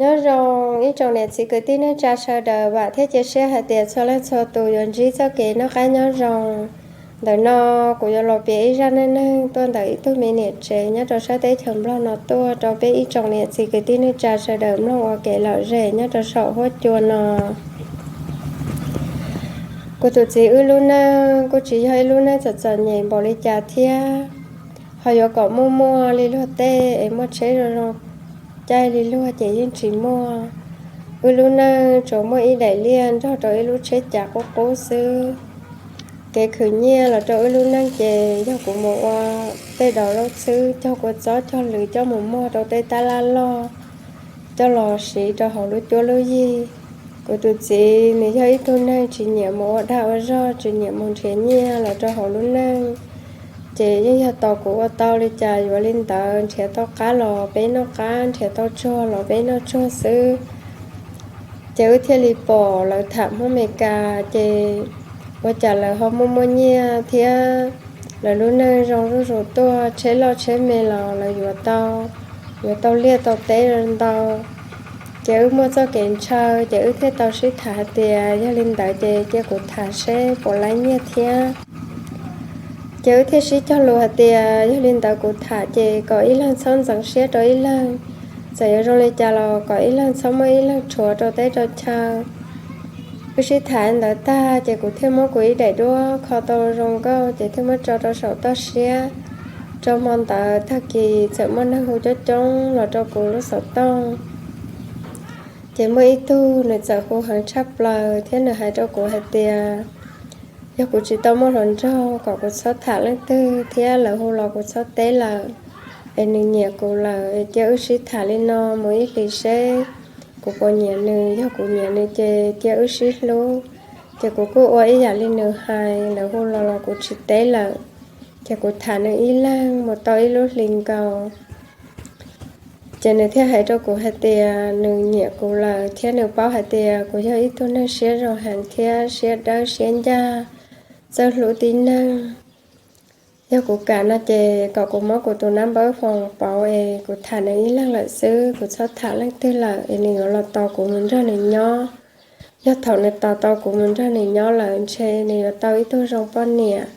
Nyob zoo ib tsoom niam txiv kwv tij neej tsa sawv daws, vam thiab cia siab hais tias txhua leej txhua tus yuav ntsib txoj kev noj qab nyob zoo. Ntawm no kuv yuav los piav ib zaj neej neeg tuaj ntawm ib tug me niam tsev nyob rau sab teb chaws Nplog no tuaj rau peb ib tsoom niam txiv kwv tij neej tsa sawv daws mloog ua kev lom zem nyob rau saum huab cua no. Kuv tus txiv wb lub neej kuj tsis yog ib lub neej txom txom nyem npaum li cas thiab, ho yuav kom muaj muaj li luag tej es muaj tsheb zoo zoo caij li luag ces yeej tsis muaj. Wb lub neej tsuas muaj ib daim liaj nrog rau ib lub tsheb cav qub qub xwb. Kev khwv nyiaj los rau wb lub neej ces yog kuv mus ua tej daus zaub xwb, cog kua txob cog lwm coj mus muag rau tej tab laj loj, coj los siv rau hauv lub cuab lub yig. Kuv tus txiv nws yog ib tug neeg tsis nyiam mus ua dag ua zog, tsis nyiam mus nrhiav nyiaj los rau hauv lub neej, ces yeej yog tos kuv ua tau li cas yuav li ntawd, nrhiav tau qab los peb noj qab, nrhiav tau tsuag los peb noj tsuag xwb. Ces wb thiaj li pom lawv tham Hmoob Amelikas, ces ua cas lawv ho muaj muaj nyiaj thiab lawv lub neej zoo zuj zus tuaj, tsheb loj tsheb me los lawv yuav tau, yuav tau liaj tau teb ntau. Ces wb muaj txoj kev ntshaw, ces wb thiaj tau sib tham hais tias yog li ntawd ces cia kuv tham seb puas laib nyiaj thiab. Ces wb thiaj sib cog lus hais tias yog li ntawd kuv tham ces kom ib leeg txhob ntxeev siab rau ib leeg, txawm yuav zoo li cas los kom ib leeg txhob muab ib leeg rhuav rau teb rau chaw. Wb sib tham ntawd tag ces kuv thiaj muab kuv ib daim duab kho tau zoo nkauj ces thiaj muab tso rau saum toj siab, rau hmo ntawd tag kis txawm muaj neeg hu coob coob los rau kuv lub xov tooj. Ces muaj ib tug nws txawm hu heev tshaj plaws thiab nws hais rau kuv hais tias yog kuv tsis tau muaj hluas nraug kom kuv txhob tham leej twg thiab lawv hu los kuv txhob teb lawm, es nws nyiam kuv lawm es cia wb sib tham li no mus ib hlis seb kuv puas nyiam nws, yog kuv nyiam nws ces cia wb sib hlub. Ces kuv kuj ua ib yam li nws hais, lawv hu los los kuv tsis teb lawm. Ces kuv tham nws ib leeg mus tau ib lub hlis nkaus, ces nws thiaj hais rau kuv hais tias nws nyiam kuv lawm thiab nws paub hais tias kuv yog ib tug neeg siab zoo heev thiab siab dawb siab ncaj, txawj hlub tib neeg. Yog kuv kam no ces kom kuv muab kuv tus nab npawb foos pauv es kuv tham nws ib leeg lawm xwb, kuv txhob tham leej twg lawm es nws yuav los tos kuv mus nrog nws nyob. Yog thaum nws tos tau kuv mus nrog nws nyob lawm ntshe nws yuav tau ib tug zoo poj niam.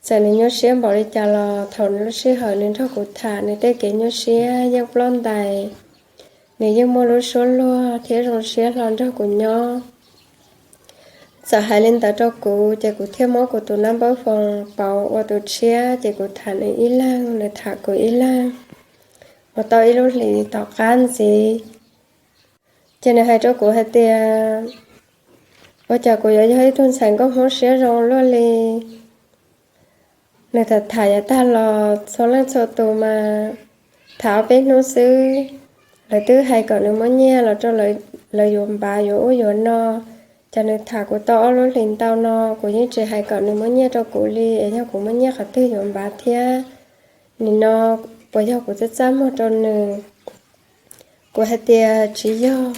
Txawm nws nyuaj siab npaum li cas los thaum nws lub sij hawm nws nrog kuv tham nws tej kev nyuaj siab yeej ploj ntais, nws yeej muaj lub suab luag thiab zoo siab hlo nrog kuv nyob. Txawm hais li ntawd rau kuv ces kuv thiaj muab kuv tus nab npawb foos pauv ua tus tshiab ces kuv tham nws ib leeg, nws tham kuv ib leeg. Mus tau ib lub hlis tom qab ntxiv, ces nws hais rau kuv hais tias ua cas kuv yuav yog ib tug ntxhais nkauj Hmoob siab zoo luaj li. Nws tham tham yav tag los txhua leej txhua tus mas tham ob peb hnub xwb, lawv twb hais kom nws muab nyiaj los rau lawv yuav npav yuav ub yuav no. Ces nws tham kuv tau ob lub hlis ntau no kuv yeej tsis hais kom nws muab nyiaj rau kuv li, es yog kuv muaj nyiaj qhov twg yuav npav thiab? Nim no puas yog kuv txaj txaj muag rau nws? Kuv hais tias tsis yog,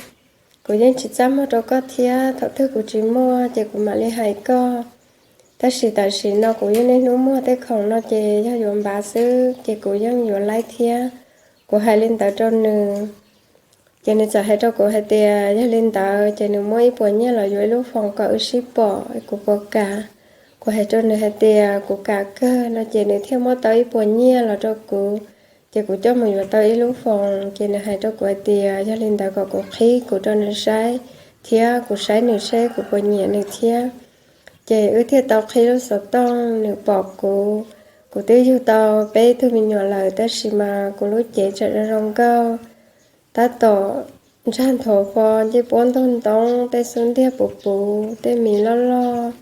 kuv yeej tsis txaj muag rau koj thiab, thaum twg kuv tsis muaj ces kuv mam li hais koj. Tab sis tam sim no kuv yeej niaj hnub muag tej khoom no ces yog yuav npav xwb ces kuv yeej yuav laib thiab. Kuv hais li ntawd rau nws, ces nws txawm hais rau kuv hais tias yog li ntawd ces nws muab ib puas nyiaj los yuav ib lub foos kom wb sib pom, kuv puas kam? Kuv hais rau nws hais tias kuv kam kawg no ces nws thiaj muab tau ib puas nyiaj los rau kuv, ces kuv coj mus yuav tau ib lub foos. Ces nws hais rau kuv hais tias yog li ntawd kom kuv qhib kuv rau nws saib, thiab kuv saib nws seb kuv puas nyiam nws thiab. Ces wb thiaj tau qhib lub xov tooj, nws pom kuv. Kuv twb yug tau peb tug me nyuam lawm tab sis mas kuv lub cev tseem zoo zoo nkauj, tab tom ntsag nthuav fo, ncej puab ntug ntoo, tej xub ntiag puv puv, tej mis loj loj,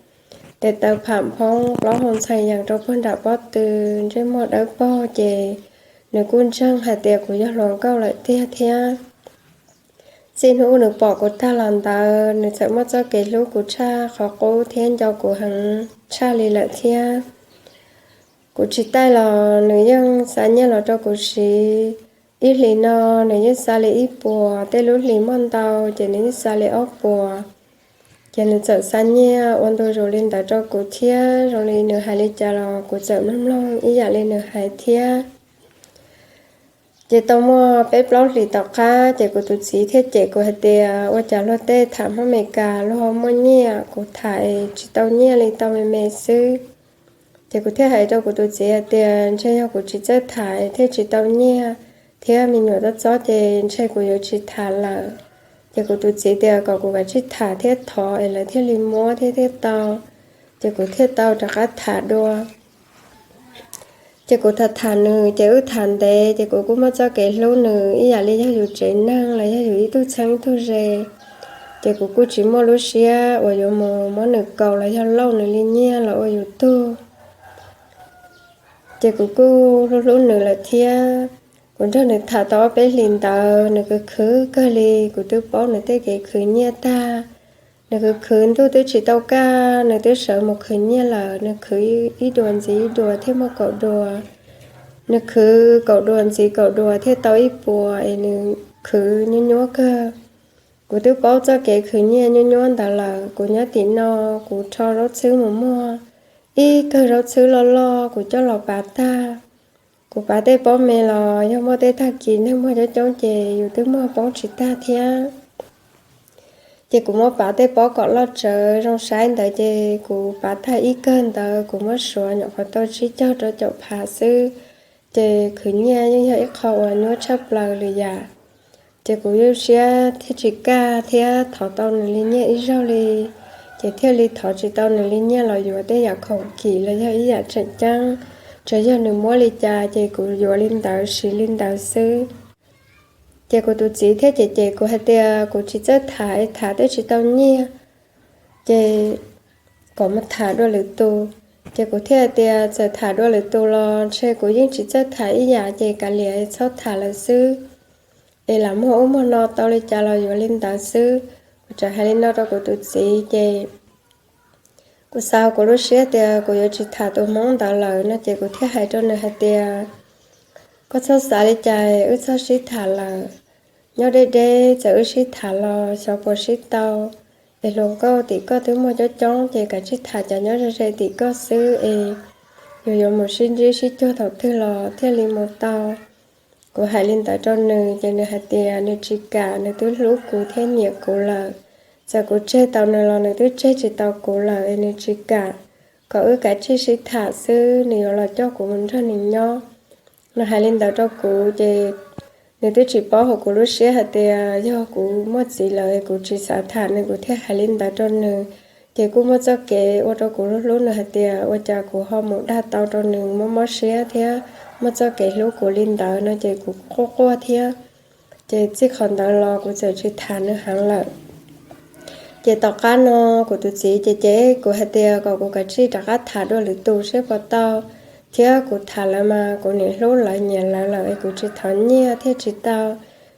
tes taw pham phoob, plaub hau ntxhee yees rau puag nram pob tw, ntsej muag dawb paug. Ces nws kuj ntseeg hais tias kuv yog hluas nkauj lawm tiag thiab. Txij hnub nws pom kuv tag los ntawd nws txawm muaj txoj kev hlub kuv tshaj qhov qub thiab nco kuv heev tshaj li lawm thiab. Kuv tsis taij los nws yeej xa nyiaj los rau kuv siv. Ib hlis no nws yeej xa li ib puas, tej lub hlis muaj ntau ces nws yeej xa li ob puas. Ces nws txawm xa nyiaj ua ntu zus li ntawd rau kuv thiab, zoo li nws hais li cas los kuv txawm mloog mloog ib yam li nws hais thiab. Ces tau muaj peb plaub hlis tom qab ces kuv tus txiv thiaj cem kuv hais tias ua cas luag tej tham Hmoob Amelikas luag muaj nyiaj, kuv tham tsis tau nyiaj li, tau me me xwb. Ces kuv thiaj hais rau kuv tus txiv hais tias ntshe yog kuv tsis txawj tham thiaj tsis tau nyiaj, thiab me nyuam txob txob ces ntshe kuv yuav tsis tham lawm. Ces kuv tus txiv tias kom kuv kav tsij tham thiab thov es lawv thiaj li muab thiab thiaj tau. Ces kuv thiaj tau rov qab tham dua. Ces kuv tham tham nws ces wb tham ntev ces kuv kuj muaj txoj kev hlub nws ib yam li yog yus tsev neeg los yog yus ib tug txheeb ib tug ze. Ces kuv kuj tsis muaj lub siab uas yuav mus muab nws kaus los yog lauj nws li nyiaj los ua yus tug. Ces kuv kuj hlub hlub nws lawm thiab. Kuv nrog nws tham tau ob peb hlis ntawd nws khwv khwv kawg li, kuv twb paub nws tej kev khwv nyiaj tag. Nws khwv khwv ntuj twb tsis tau kaj nws twb sawv mus khwv nyiaj lawm, nws khwv ib dua ntxiv ib dua thiaj muaj kaum dua. Nws khwv kaum dua ntxiv kaum dua thiaj tau ib puas es nws khwv nyuab nyuab kawg. Kuv twb paub txoj kev khwv nyiaj nyuab nyuab ntawd lawm, kuv nyob tim no kuv rho zaub txhwb mus muag ib kawg zaub txhwb loj loj kuv coj los pav tag. Kuv pav tej pob me los yog muaj tej tag kis neeg muag coob coob ces yus twb muag poob tsis tag thiab. Ces kuv muab pav tej pob kom loj tsawv zoo saib ntawd ces kuv pav tag ib kawg ntawd kuv muab suav nyuam qhuav tau tsib caug rau caum phav xwb. Ces khwv nyiaj yeej yog ib qho uas nyuaj tshaj plaws li yam. Ces kuv yeej siab thiaj tsis kaj thiab thov tau nws li nyiaj ib zaug li. Ces thiaj li thov tsis tau nws li nyiaj los yuav tej yam khoom kim los yog ib yam tseem ceeb, tsuas yog nws muab li cas ces kuv yuav li ntawd siv li ntawd xwb. Ces kuv tus txiv thiaj cem cem kuv hais tias kuv tsis txawj tham, tham twb tsis tau nyiaj, ces kom mus tham dua lwm tus. Ces kuv thiaj hais tias txawm tham dua lwm tus los ntshe kuv yeej tsis txawj tham ib yam, ces kav liam txhob tham lawm xwb, es lam muag ub muag no tau li cas los yuav li ntawd xwb. Kuv txawm hais li no rau kuv tus txiv ces kuv xav hauv kuv lub siab tias kuv yuav tsis tham tus Hmoob ntawd lawm no ces kuv thiaj hais rau nws hais tias koj txhob xav li cas, wb txhob sib tham lawm. Nyob deb deb txawm wb sib tham los xyov puas sib tau. Es hluas nkauj tim koj twb muaj coob coob ces kav tsij tham cov nyob ze ze tim koj xwb es yus yuav mus sib ntsib sib cuag thaum twg los thiaj li mus tau. Kuv hais li ntawd rau nws ces nws hais tias nws tsis kam, nws twb hlub kuv thiab nyiam kuv lawm. Txawm kuv tseg tau nws los nws twb tseg tsis tau kuv lawm es nws tsis kam, kom wb kav tsij sib tham xwb, nws yuav los coj kuv mus nrog nws nyob. Nws hais li ntawd rau kuv ces nws twb tsis paub hauv kuv lub siab hais tias yog kuv muaj txiv lawm kuv tsis xav tham nws, kuv thiaj hais li ntawd rau nws. Ces kuj muaj txoj kev ua rau kuv hlub hlub nws hais tias ua cas kuv ho mus dag tau rau nws mob mob siab thiab muaj txoj kev hlub kuv li ntawd no ces kuv quaj quaj thiab. Ces txij qhov ntawd los kuv txawm tsis tham nws heev lawm. Ces tom qab no kuv tus txiv ces cem kuv hais tias kom kuv kav tsij rov qab tham dua lwm tus seb puas tau, thiab kuv tham lawv mas kuv niam hlub lawv nyiam lawv lawm es kuv tsis thov nyiaj thiaj tsis tau.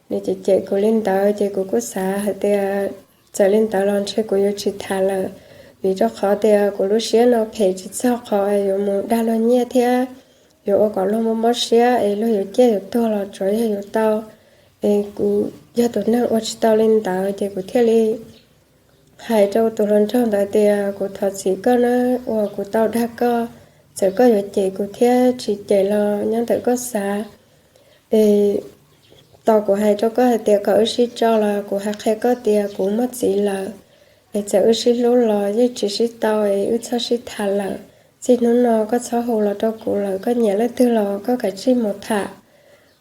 Nws cem cem kuv li ntawd ces kuv kuj xav hais tias txawm li ntawd los ntshe kuv yuav tsis tham lawm, vim rau qhov tias kuv lub siab no phem tsis txog qhov yuav mus dag luag nyiaj thiab yuav ua kom luag mob mob siab es luag yuav ciaj yuav tuag los tsuav yog yuav tau. Es kuv yog tus neeg ua tsis tau li ntawd ces kuv thiaj li hais rau tus hluas nraug ntawd tias kuv thov txim koj na uas kuv tau dag koj, txawm koj yuav cem kuv thiab tsis cem los nyob ntawm koj xav. Es tau kuv hais rau koj hais tias kom wb sib tso los kuv hais qhia koj tias kuv muaj txiv lawm, es txawm wb sib hlub los yeej tsis sib tau es wb txhob sib tham lawm. Txij hnub no koj txhob hu los rau kuv lawm, koj nyiam leej twg los koj kav tsij mus tham.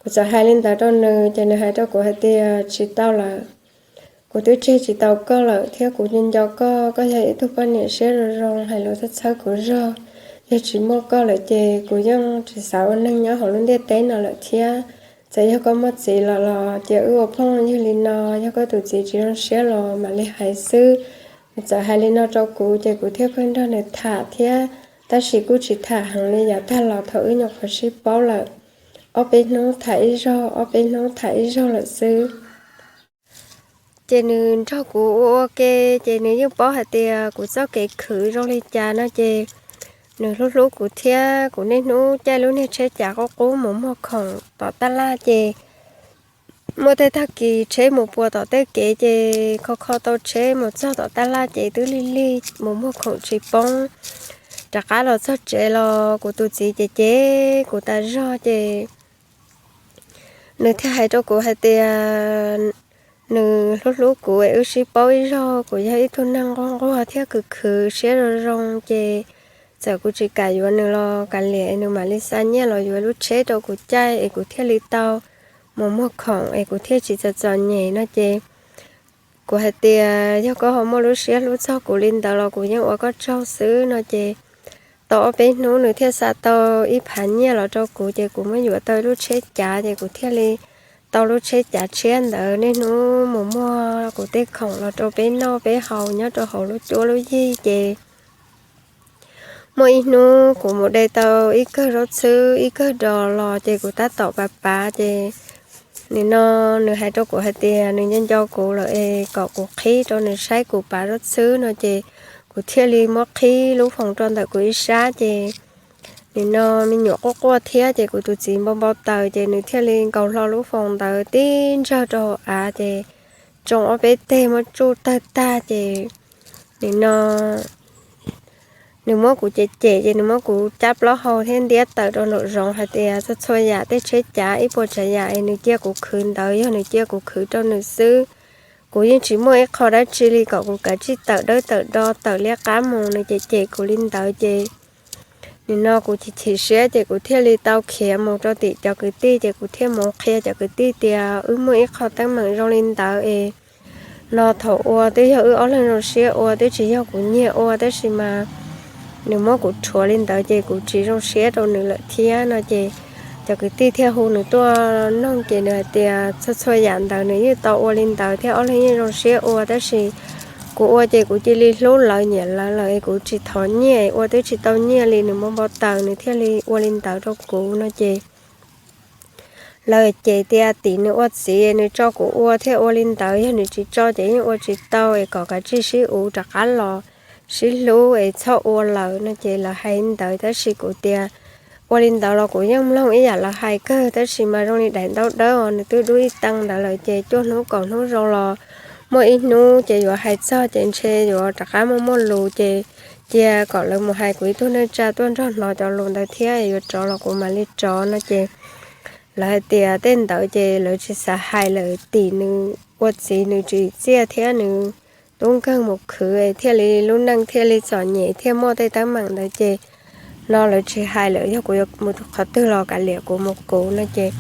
Kuv txawm hais li ntawd rau nws ces nws hais rau kuv hais tias tsis tau lawm, kuv twb tseg tsis tau koj lawm thiab kuv nco nco koj, koj yog ib tug poj niam siab zoo zoo hais lus txhawb txhawb kuv zog. Yog tsis muaj koj lawm ces kuv yeej tsis xav ua neeg nyob hauv lub ntiaj teb no lawm thiab. Txawm yog koj muaj txiv lawm los cia wb ua phooj ywg li no, yog koj tus txiv tsis zoo siab los mam li hais xwb. Nws txawm hais li no rau kuv ces kuv thiaj pheej nrog nws tham thiab, tab sis kuj tsis tham heev li yav tag los thaum wb nyuam qhuav sib paub lawm. Ob peb hnub tham ib zaug, ob peb hnub tham ib zaug lawm xwb. Ces nws nrog kuv ua ua ke, ces nws yeej paub hais tias kuv txoj kev khwv zoo li cas no ces nws hlub hlub kuv thiab. Kuv niaj hnub caij lub niag tsheb cav qub qub mus muag khoom tom tab laj ces muaj tej tag kis tsheb mus puas tom tej kev ces kho kho tau tsheb mus txog tom tab laj ces twb lig lig mus muag khoom tsis poob. Rov qab los txog tsev los kuv tus txiv ces cem kuv tas zog ces Nws thiaj hais rau kuv hais tias nws hlub hlub kuv es wb sib paub ib zaug, kuv yog ib tug neeg nquag nquag thiab khwv khwv siab zoo zoo ces txawm kuv tsis kam yuav nws los kav liam es nws mam li xa nyiaj los yuav lub tsheb rau kuv caij es kuv thiaj li tau mus muag khoom es kuv thiaj tsis txom txom nyem no ces kuv hais tias yog koj ho muaj lub siab hlub txog kuv li ntawd los kuv yeej ua koj tsaug xwb no ces tau ob peb hnub nws thiaj xa tau ib phav nyiaj los rau kuv ces kuv muab yuav tau lub tsheb cav ces kuv thiaj li tau lub tsheb cav tshiab ntawd niaj hnub mus muag kuv tej khoom los rau peb noj peb haus nyob rau hauv lub cuab lub yig ces muaj ib hnub kuv mus de tau ib kawg zaub txhwb ib kawg dos los ces kuv tab tom pav pav ces nim no nws hais rau kuv hais tias nws nco nco kuv lawm es kom kuv qhib rau nws saib kuv pav zaub txhwb no ces kuv thiaj li muab qhib lub foos rau ntawm kuv ib sab ces nim no me nyuam quaj quaj thiab ces kuv tus txiv npau npau taws ces nws thiaj li nkaus hlo lub foos ntawd tib ntsawg rau hauv av ces tsoo ob peb teg muab tsuj tawg tag ces nim no nws muab kuv cem cem ces nws muab kuv cab plaub hau thiab ntiab tawm rau nraum zoov hais tias txhua txhua yam tej tsheb cav ib puas tsav yam es nws cia kuv khwv ntawd yog nws cia kuv khwv rau nws xwb. Kuv yeej tsis muaj ib qho dab tsi li kom kuv kav tsij tawm dawb tawm do tawm liab qab mus, nws cem cem kuv li ntawd ces nim no kuv chim chim siab ces kuv thiaj li tau khiav mus rau tim cov kwv tij ces kuv thiaj mus qhia cov kwv tij tias wb muaj ib qho teeb meem zoo li ntawd es no thaum ua twb yog wb ob leeg zoo siab ua twb tsis yog kuv nyiag ua tab sis mas nws muab kuv rhuav li ntawd ces kuv tsis zoo siab rau nws lawm thiab no ces cov kwv tij thiaj hu nws tuaj noog ces nws hais tias txhua txhua yam ntawd nws yeej tau ua li ntawd thiab ob leeg yeej zoo siab ua tab sis kuv ua ces kuv cia li hlub lawv nyiam lawv lawm es kuv tsis thov nyiaj es ua twb tsis tau nyiaj li, nws npau npau taws nws thiaj li ua li ntawd rau kuv no ces lawv cem tias tim nws ua txiv nws tso kuv ua thiaj ua li ntawd, yog nws tsis tso ces yeej ua tsis tau es kom kav tsij sib uv rov qab los sib hlub es txhob ua lawm no ces lawv hais li ntawd tab sis kuv tias ua li ntawd los kuv yeej mloog ib yam lawv hais kawg tab sis mas zoo li daim ntaub dawb os nws twb dub ib tee ntawd lawm ces cuaj hnub kaum hnub zoo los muaj ib hnub ces yuav hais txog ces ntshe yuav rov qab muaj muaj lus ces cia kom lawv mus hais kuv ib tug neej tsa tuaj nrog hnov cov lus ntawd thiab yuav rov los kuv mam li rov no ces lawv hais tias tej ntawd ces lawv tsis xav hais lawm, tim nws ua txiv nws tsim txiaj thiab nws tub nkeeg mus khwv thiaj li lub neej thiaj li txom nyem thiaj muaj tej teeb meem ntawd ces no lawv tsis hais lawm, yog kuv yuav mus qhov twg los kav liam kuv mus kuv no ces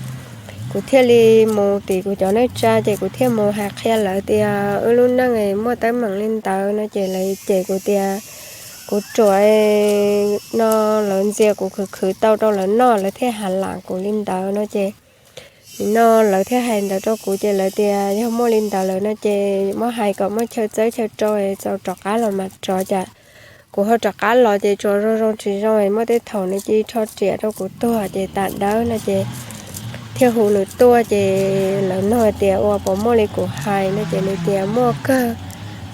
kuv thiaj li mus tim kuv cov neej tsa ces kuv thiaj mus hais qhia lawv tias wb lub neej muaj teeb meem li ntawd no ces lawv cem kuv tias kuv ruam no, lawv ntxias kuv khwv khwv tau rau lawv noj lawv thiaj has lam kuv li ntawd no ces nim no lawv thiaj hais ntawd rau kuv ces lawv tias yog muaj li ntawd lawm no ces muab hais kom muaj chaw txawb chaw rau es txaus rov qab los mas rov, cas kuv ho rov qab los ces tsuas zoo zoo tsis zoo es muaj tej thaum nws cia li rho riam rau kuv tuag ces tas dawb no ces thiaj hu nws tuaj ces lawv nug tias ua puas muaj li kuv hais no ces nws tias muaj kawg,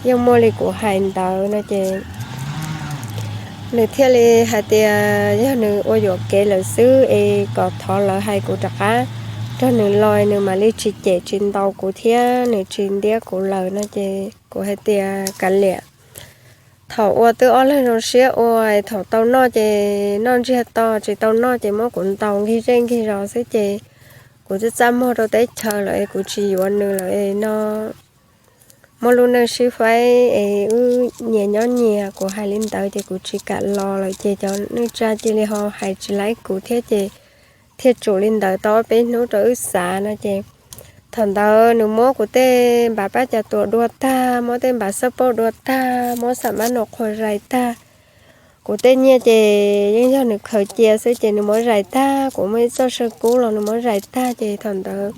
yeej muaj li kuv hais ntawd no ces nws thiaj li hais tias yog nws ua yuam kev lawm xwb es kom thov lawv hais kuv rov qab nrog nws los nws mam li tsis cem tsis ntaus kuv thiab nws tsis ntiab kuv lawm no ces kuv hais tias kav liam, thaum ua twb ob leeg zoo siab ua, thaum tau noj ces noj ntsiag to, tsis tau noj ces muab kuv ntaus nkig zej nkig zos xwb ces kuv twb txaj muag rau teb chaws lawm es kuv tsis yuav nws lawm no muab lub neej sib faib es wb nyias nyob nyias. Kuv hais li ntawd ces kuv tsis kam los lawm ces cov neej tsa cia li ho hais tsis laib kuv thiab ces thiaj tsum li ntawd tau ob peb hnub rau wb xav no ces thaum ntawd nws muab kuv tej npav pab cas tuam dua tag, muab tej npav xab paub dua tag, muab xam mab nus qhua zais tag. Kuv tej nyiaj ces yeej yog nws khaws cia xwb ces nws muab zais tag, kuv muaj ib txoj saw kub los nws muab zais tag ces thaum ntawd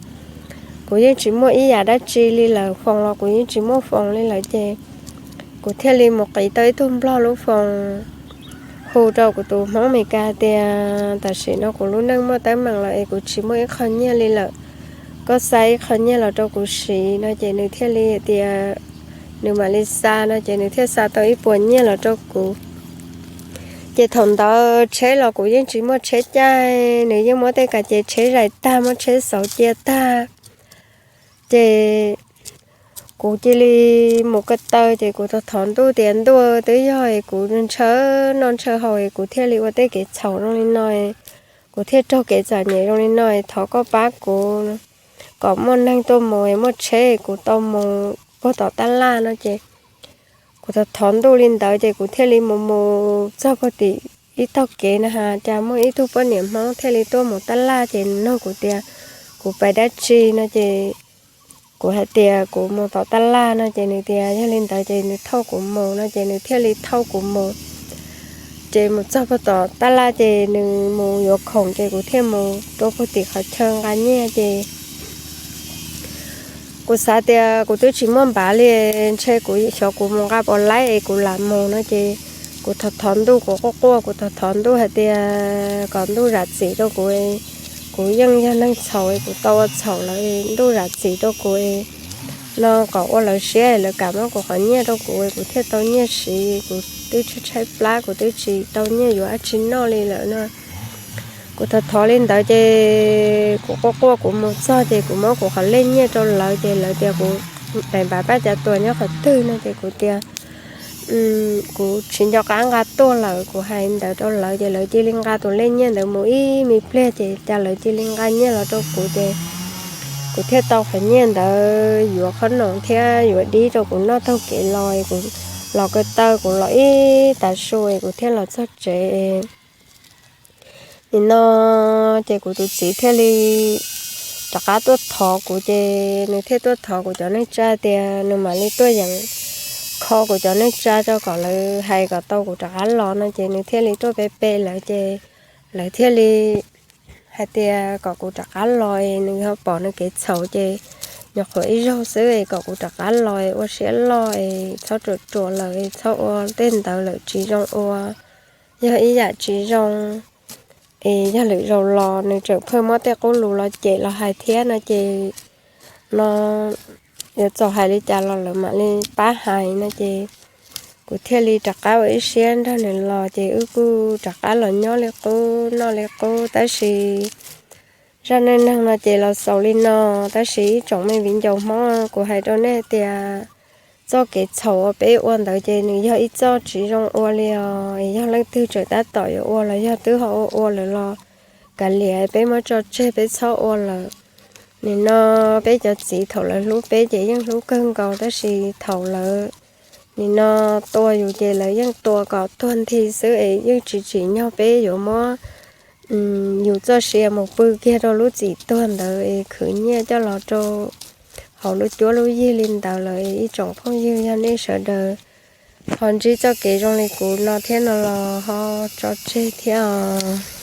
kuv yeej tsis muaj ib yam dab tsi li lawm, foos los kuv yeej tsis muaj foos li lawm ces kuv thiaj li mus qiv tau ib tug nplog lub foos hu rau kuv tus Hmoob Amelikas tias tam sim no kuv lub neej muaj teeb meem lawm es kuv tsis muaj ib qho nyiaj li lawm, koj xa ib qho nyiaj los rau kuv siv no ces nws thiaj li hais tias nws mam li xa no ces nws thiaj xa tau ib puas nyiaj los rau kuv. Ces thaum ntawd tsheb los kuv yeej tsis muaj tsheb caij, nws yeej muab tej kas ces tsheb zais tag, muab tsheb xauv cia tag. Ces kuv cia li mus ko taw ces kuv thov thov ntuj tias ntuj, twb yog es kuv ntshaw noj ntshaw haus es kuv thiaj li ua tej kev txhaum zoo li no, kuv thiaj raug kev txom nyem zoo li no, thov koj pab kuv. kom muaj neeg tuaj mus, muaj tsheb kuv tau mus puag tom tab laj no ces kuv thov thov ntuj li ntawd ces kuv thiaj li mus mus txog puag tim ib tog kev na has cas muaj ib tug poj niam Hmoob thiaj li tuaj mus tab laj ces nws nug kuv tias kuv pais dab tsi no ces kuv hais tias kuv mus tom tab laj no ces nws tias yog li ntawd ces nws thauj kuv mus no ces nws thiaj li thauj kuv mus. Ces mus txog puag tom tab laj ces nws mus yuav khoom ces kuv thiaj mus rau puag tim qhov chaw nqa nyiaj ces kuv xav tias kuv twb tsis muaj npav li, ntshe kuv xyov kuv mus nqa puas laib es kuv lam mus no ces kuv thov thov ntuj, kuv quaj quaj, kuv thov thov ntuj hais tias kom ntuj zam txim rau kuv, kuv yeej yog neeg txhaum, kuv tau ua txhaum lawm, ntuj zam txim rau kuv no kom ua lawv siab lawv kam muab kuv qhov nyiaj rau kuv, kuv thiaj tau nyiaj siv, kuv twb tshaib tshaib plab, kuv twb tsis tau nyiaj yuav dab tsi noj li lawm no. Kuv thov thov li ntawd ces kuv quaj quaj kuv mus txog ces kuv muab kuv qhov lej nyiaj rau lawv ces lawv tias kuv daim npav paj cav tuam nyob qhov twg no ces kuv tias kuv tsis nco qab nqa tuaj lawm, kuv hais ntawd rau lawv ces lawv cia li nqa tus lej nyiaj ntawd mus ib me pliag ces cas lawv cia li nqa nyiaj los rau kuv ces kuv thiaj tau qhov nyiaj ntawd yuav qhob noom thiab yuav dib rau kuv noj taug kev los. Kuv los ko taw kuv los ib tag su kuv thiaj los txog tsev. Nim no ces kuv tus txiv thiaj li rov qab tuaj thov kuv ces nws thiaj tuaj thov kuv cov neej tsa tias nws mam li tuaj yeem kho kuv cov neej tsa rau kom lawv hais kom tau kuv rov qab los no ces nws thiaj li tuaj pe pe lawv ces lawv thiaj li hais tias kom kuv rov qab los es nws ho pom nws kev txhaum ces nyuam qhuav ib zaug xwb es kom kuv rov qab los es ua siab loj es txhob ruam ruam lawm es txhob ua tej ntawd lawm tsis zoo ua, yog ib yam tsis zoo. Es yog lwm zaus los nws tseem pheej muab tej qub lus los cem los hais thiab no ces no yuav txaus hais li cas los lawv mam li pab hais no ces kuv thiaj li rov qab ua ib siab nrog nws los ces wb kuj rov qab los nyob li qub noj li qub tab sis zaj neej neeg no ces los xaus li no. Tab sis ib tsoom me viv ncaus Hmoob, kuv hais rau nej tias txoj kev txhaum uas peb ua ntawd ces nws yog ib txoj tsis zoo ua li os. Yog leej twg tseem tab tom yuav ua los yog twb ho ua ua lawm los kav liam, peb muab tso tseg peb txhob ua lawm. Nim no peb cov txiv thaum lawv hlub peb ces yeej hlub kawg nkaus tab sis thaum lawv nim no tua yus ces lawv yeej tua kom tuag nthi xwb es yeej tsis tsim nyog peb yuav muab yus txoj sia mus pw kiag rau lub txim tuag ntawd es khwv nyiaj coj los rau hauv lub cuab lub yig li ntawd lawm. Ib tsoom phooj ywg, yog nej sawv daws ho ntsib txoj kev zoo li kuv no thiab no los ho tso tseg thiab os.